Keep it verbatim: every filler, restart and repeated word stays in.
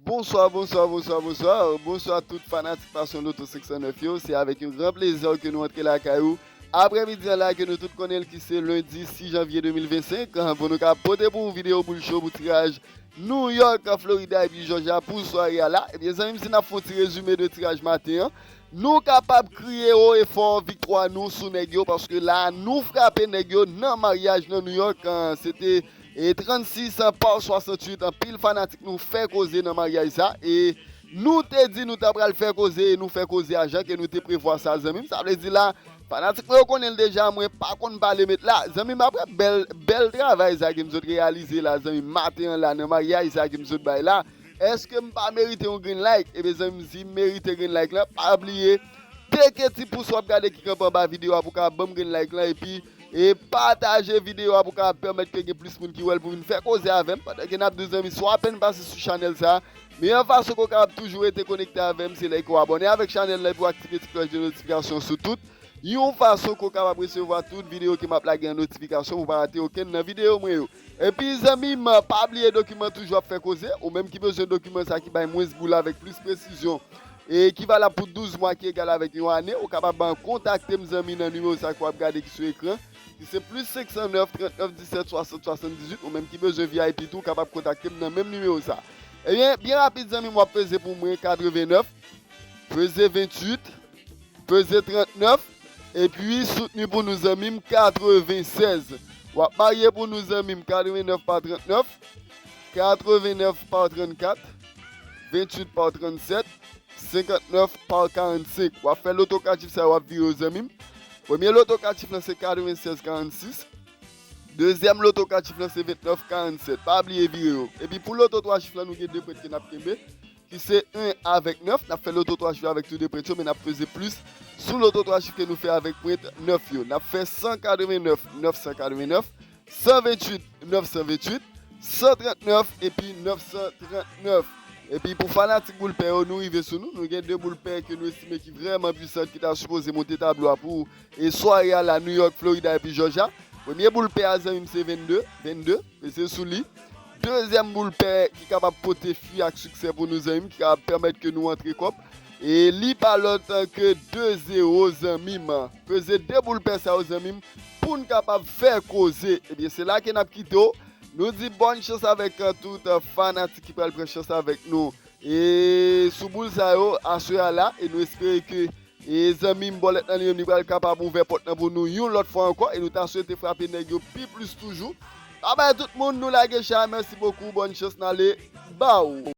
Bonswa, bonswa, bonswa, bonswa. Bonswa tout fanatik Passion Lotto senk san nèf yo. Se avèk yon gran plezi ke nou antre lakay ou. Aprèmidi an la ke nou tout konnen l ki se lendi sis janvye de mil vennsenk, pou nou ka pote pou ou videyo boul cho pou tiraj New York, Florida epi Georgia pou sware a la. Ebyen, zanmi m, si n ap fè yon ti rezime de tiraj maten an, nou kapab kriye wo e fò viktwa nou sou nèg yo, paske la, nou frape nèg yo nan maryaj nan New York. Se te e trannsis pa swasanntuit, anpil fanatik nou fè koze nan maryaj sa, e nou te di nou ta pral fè koze, e nou fè koze a jan ke nou te prevwa sa, zanmi m. Sa vle di la, fanatik mwen yo konnen l deja, mwen pa konn pale met la. Zanmi m, aprè bèl, bèl travay sa ke m sot reyalize la, zanmi m, maten an la, nan maryaj sa ke m sot bay la, èske m pa merite yon green like? Ebyen, zanmi m, si m merite green like la, pa bliye teke ti pous w ap gade ki kanpe anba videyo a pou ka ban m green like la, epi e pataje videyo a pou ka pèmèt ke gen plis moun ki wè l pou vin fè koze avè m. Pandan ke n ap di w, zanmi, si w apèn pase sou chanèl sa, meyè fason ke w kapab toujou rete konekte avè m, se lè ke w abòne avèk chanèl la epi w aktive ti klòch de notifikasyon sou tout, yon fason ke w kapab resevwa tout videyo ke m ap lage an notifikasyon pou w pa rate okenn nan videyo mwen yo. Epi, zanmi m, pa bliye dokiman Toujou ap fè koze, ou menm ki bezwen dokiman sa ki bay mwens boul avèk plis presizyon, e ki valab pou douz mwa, ki egal avèk yon ane, ou kapab kontakte m, zanmi, nan nimewo sa ke w ap gade ki sou ekran, ki se plis senk san nèf, trant nèf, disèt, swasant, swasanndizuit, ou menm ki bezwen V I P tou, ou kapab kontakte m nan menm nimewo sa. Ebyen, byen rapid, zanmi m, w ap peze pou mwen katreven nèf, peze ventuit, peze trant nèf, epi soutni pou nou, zanmi m, katreven sèz. W ap marye pou nou, zanmi m, katreven nèf pa trant nèf, katreven nèf pa trannkat, ventuit pa trannsèt, senkant nèf pa karannsenk. W ap fè loto kat chif sa yo, w ap vire yo, zanmi m. Premye loto kat chif lan se katreven sèz karannsis. Dezyèm loto kat chif lan se vennèf karannèt. Pa bliye vire yo. Epi pou loto twa chif lan, nou gen de prèt ke n ap kenbe, ki se en avèk nèf. N ap fè loto twa chif avèk tou de prèt yo, men n ap peze plis sou loto twa chif ke nou fè avèk prèt nèf yo. N ap fè san katreven nèf, nèf san katreven nèf, san ventuit, nèf san ventuit, san trant nèf epi nèf san trant nèf. Epi pou fanatik boul pè yo, nou rive sou nou. Nou gen de boul pè ke nou estime ki vrèman pwisan, ki ta sipoze monte tablo a pou e sware a la, New York, Florida epi Georgia. Premye boul pè a, zanmi m, se vennde, vennde, peze sou li. Dezyèm boul pè ki kapab pote fwi ak siksè pou nou, zanmi m, ki kapab pèmèt ke nou antre kòb. E li pa lòt ke de zewo, zanmi m. Peze de boul pè sa yo, zanmi m, pou n kapab fè koze. Ebyen, se la ke n ap kite w. Nou di bòn chans avèk, euh, tout, euh, fanatik ki pral pran chans avèk nou e sou boul sa yo aswè a la, e nou espere ke, e zanmi m bòlèt lan li menm, li pral kapab ouvè pòt lan pou nou yon lòt fwa ankò, e nou ta swete frape nèg yo pi plis toujou. Babay tout moun, nou lage chay, mèsi bokou, bòn chans, n ale ba w.